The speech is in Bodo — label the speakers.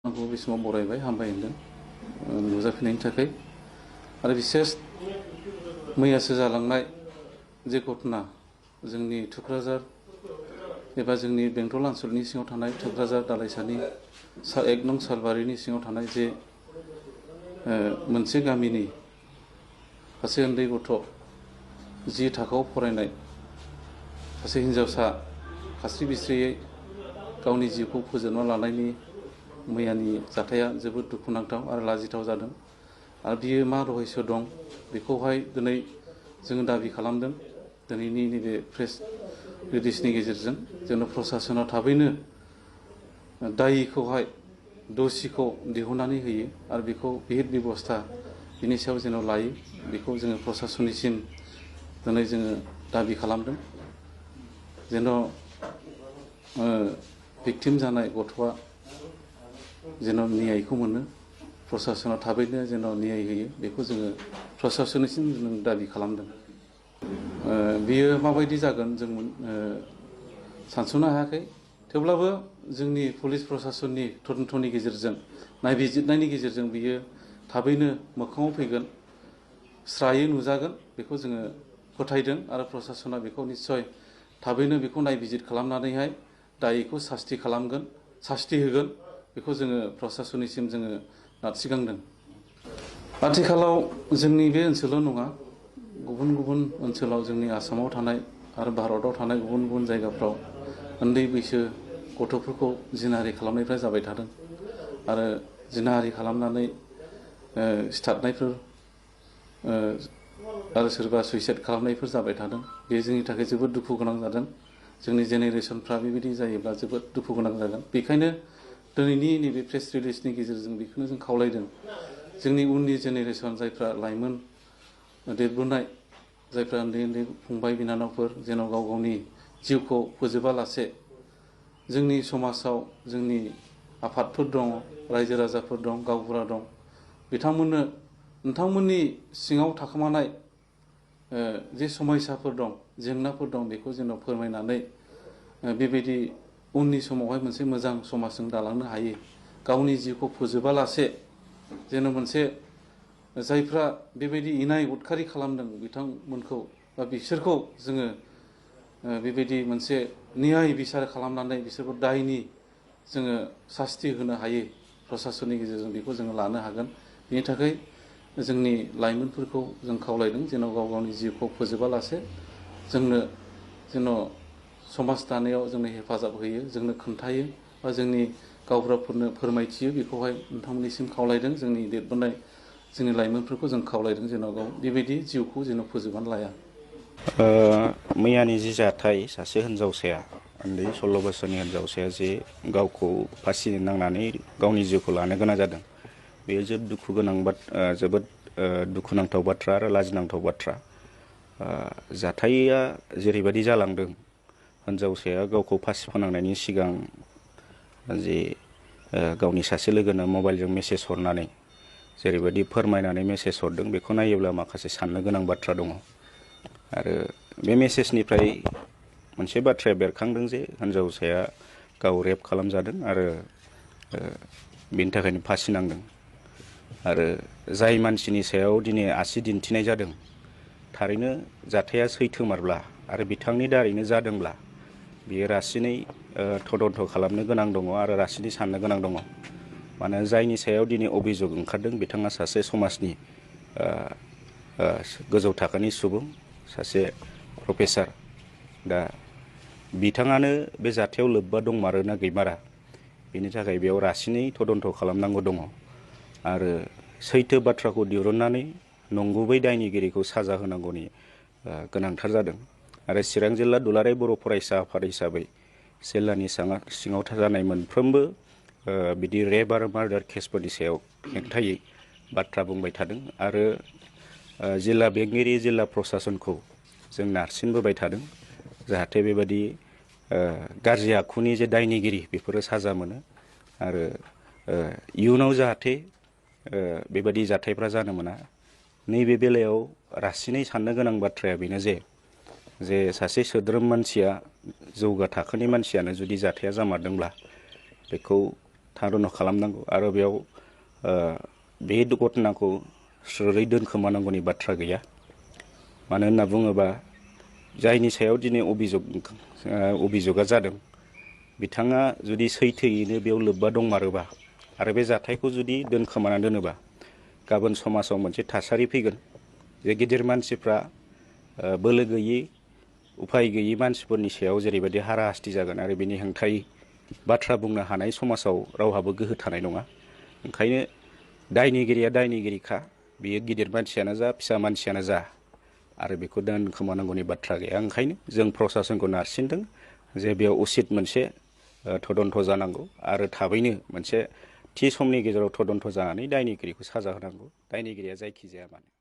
Speaker 1: आंखौ बे समाव बरायबाय हामबाय होनदों नुजाफैनायनि थाखाय आरो बिसेस मैयासो जालांनाय जे घटना जोंनि थुक्राझार एबा जोंनि बेंटल ओनसोलनि सिङाव थानाय थुक्राझार दालाइसानि 1 नं सालबारिनि सिङाव थानाय जे मोनसे गामिनि सासे उन्दै गथ' 10 थाखोआव फरायनाय सासे हिनजावसा खास्रि बिस्रियै गावनि जिउखौ फोजोबना लानायनि मैयानि जाथाया जोबोद दुखुनांथाव आरो लाजिथाव जादों आरो बियो मा रहस्य दं बेखौहाय दिनै जोङो दाबि खालामदों दिनैनि नैबे प्रेस रिलिजनि गेजेरजों जेन' प्रसासना थाबैनो दायिखौहाय दोषिखौ दिहुननानै होयो आरो बेखौ बिहित बेबस्था बिनि सायाव जेन' लायो बेखौ जोङो प्रसासननिसिम दिनै जोङो दाबि खालामदों जेन' भिक्टिम जानाय गथ'आ जेन' न्यायखौ मोनो प्रसासना थाबैनो जेन' न्याय होयो बेखौ जोङो प्रसासननिसिम जों दाबि खालामदों बियो माबायदि जागोन जों सानस'नो हायाखै थेवब्लाबो जोंनि पुलिस प्रसासननि तदन्तनि गेजेरजों नायबिजिरनायनि गेजेरजों बियो थाबैनो मोखाङाव फैगोन स्रायै नुजागोन बेखौ जोङो फोथायदों आरो प्रसासना बेखौ निस्सय थाबैनो बेखौ नायबिजिर खालामनानैहाय दायिखौ सास्ति खालामगोन सास्ति होगोन बेखौ जोङो प्रसासननिसिम जोङो नारसिगांदों आथिखालाव जोंनि बे ओनसोलाव नङा गुबुन गुबुन ओनसोलाव जोंनि आसामाव थानाय आरो भारताव थानाय गुबुन गुबुन जायगाफ्राव उन्दै बैसो गथ'फोरखौ जिनाहारि खालामनायफ्रा जाबाय थादों आरो जिनाहारि खालामनानै सिथारनायफोर आरो सोरबा सुइसाइड खालामनायफोर जाबाय थादों बे जोंनि थाखाय जोबोद दुखु गोनां जादों जोंनि जेनेरेसनफ्रा बेबायदि जायोब्ला जोबोद दुखु गोनां जागोन बेखायनो दिनैनि नैबे प्रेस रिलिजनि गेजेरजों बेखौनो जों खावलायदों जोंनि उननि जेनेरेसन जायफ्रा लाइमोन देरबोनाय जायफ्रा उन्दै उन्दै फंबाय बिनानावफोर जेन' गाव गावनि जिउखौ फोजोबालासे जोंनि समाजाव जोंनि आफादफोर दङ रायजो राजाफोर दं गावबुरा दं बिथांमोननो नोंथांमोननि सिङाव थाखोमानाय जे समयसाफोर दं जेंनाफोर दं बेखौ जेन' फोरमायनानै बेबायदि उननि समावहाय मोनसे मोजां समाजजों दालांनो हायो गावनि जिउखौ फोजोबालासे जेन' मोनसे जायफ्रा बेबायदि इनाय उदखारि खालामदों बिथांमोनखौ बा बिसोरखौ जोङो बेबायदि मोनसे न्याय बिसार खालामनानै बिसोरखौ दायनि जोङो सास्ति होनो हायो प्रसासननि गेजेरजों बेखौ जोङो लानो हागोन बेनि थाखाय जोंनि लाइमोनफोरखौ जों खावलायदों जेन' गाव गावनि जिउखौ फोजोबालासे जोंनो जेन' समाज दानायाव जोंनो हेफाजाब होयो जोंनो खोन्थायो बा जोंनि गावबुराफोरनो फोरमायथियो बेखौहाय नोंथांमोननिसिम खावलायदों जोंनि देरबोनाय जोंनि लाइमोनफोरखौ जों खावलायदों जेन' गाव बेबायदि जिउखौ जेन' फोजोबनानै लाया
Speaker 2: मैयानि जि जाथाय सासे हिनजावसाया उन्दै 16 बोसोरनि हिनजावसाया जे गावखौ फासि नांनानै गावनि जिउखौ लानो गोनां जादों बेयो जोबोद दुखुनांथाव बाथ्रा आरो लाजिनांथाव बाथ्रा जाथाया जेरैबायदि जालांदों हिनजावसाया गावखौ फासि फोनांनायनि सिगां जे गावनि सासे लोगोनो मबाइलजों मेसेज हरनानै जेरैबायदि फोरमायनानै मेसेज हरदों बेखौ नायोब्ला माखासे साननो गोनां बाथ्रा दङ आरो बे मेसेजनिफ्राय मोनसे बाथ्राया बेरखांदों जे हिनजावसाया गाव रेप खालामजादों आरो बेनि थाखायनो फासि नांदों आरो जाय मानसिनि सायाव दिनै आसि दिन्थिनाय जादों थारैनो जाथाया सैथोमारब्ला आरो बिथांनि दारैनो जादोंब्ला बियो रासिनै तदन्त खालामनो गोनां दङ आरो रासिनै साननो गोनां दङ मानोना जायनि सायाव दिनै अभियोग ओंखारदों बिथाङा सासे समाजनि गोजौ थाखोनि सुबुं सासे प्रफेसार दा बिथाङानो बे जाथायाव लोब्बा दंमारोना गैमारा बेनि थाखाय बेयाव रासिनै तदन्त खालामनांगौ दङ आरो सैथो बाथ्राखौ दिहुननानै नंगुबै दायनिगिरिखौ साजा होनांगौनि गोनांथार जादों आरो चिरां जिल्ला दुलाराय बर' फरायसा आफाद हिसाबै जिल्लानि सिङाव जानाय मोनफ्रोमबो बिदि रेप आरो मार्डार केसफोरनि सायाव हेंथायै बाथ्रा बुंबाय थादों आरो जिल्ला बेंगिरि जिल्ला प्रसासनखौ जों नारसिनबोबाय थादों जाहाथे बेबायदि गाज्रि आखुनि जे दायनिगिरि बेफोरो साजा मोनो आरो इयुनाव जाहाथे बेबायदि जाथायफ्रा जानो मोना नैबे बेलायाव रासिनै साननो गोनां बाथ्राया बेनो जे सासे सोद्रोम मानसिया जौगा थाखोनि मानसियानो जुदि जाथाया जामारदोंब्ला बेखौ थादन खालामनांगौ आरो बेयाव बे घटनाखौ स्रोरै दोनखोमानांगौनि बाथ्रा गैया। मानो होनना बुङोबा जायनि सायाव दिनै अभियोगा जादों बिथाङा जुदि सैथोयैनो बेयाव लोब्बा दंमारोबा आरो बे जाथायखौ जुदि दोनखोमाना दोनोबा गाबोन समाजाव मोनसे थासारि फैगोन जे गिदिर मानसिफ्रा बोलो गैयै उफाय गैयै मानसिफोरनि सायाव जेरैबायदि हाराहास्ति जागोन आरो बेनि हेंथायै बाथ्रा बुंनो हानाय समाजाव रावहाबो गोहो थानाय नङा। ओंखायनो दायनिगिरिया दायनिगिरिखा, बियो गिदिर मानसियानो जा फिसा मानसियानो जा, आरो बेखौ दोनखोमानांगौनि बाथ्रा गैया। ओंखायनो जों प्रसासनखौ नारसिनदों जे बेयाव उसित मोनसे तदन्त जानांगौ आरो थाबैनो मोनसे थि समनि गेजेराव तदन्त जानानै दायनिगिरिखौ साजा होनांगौ, दायनिगिरिया जायखि जाया मानो।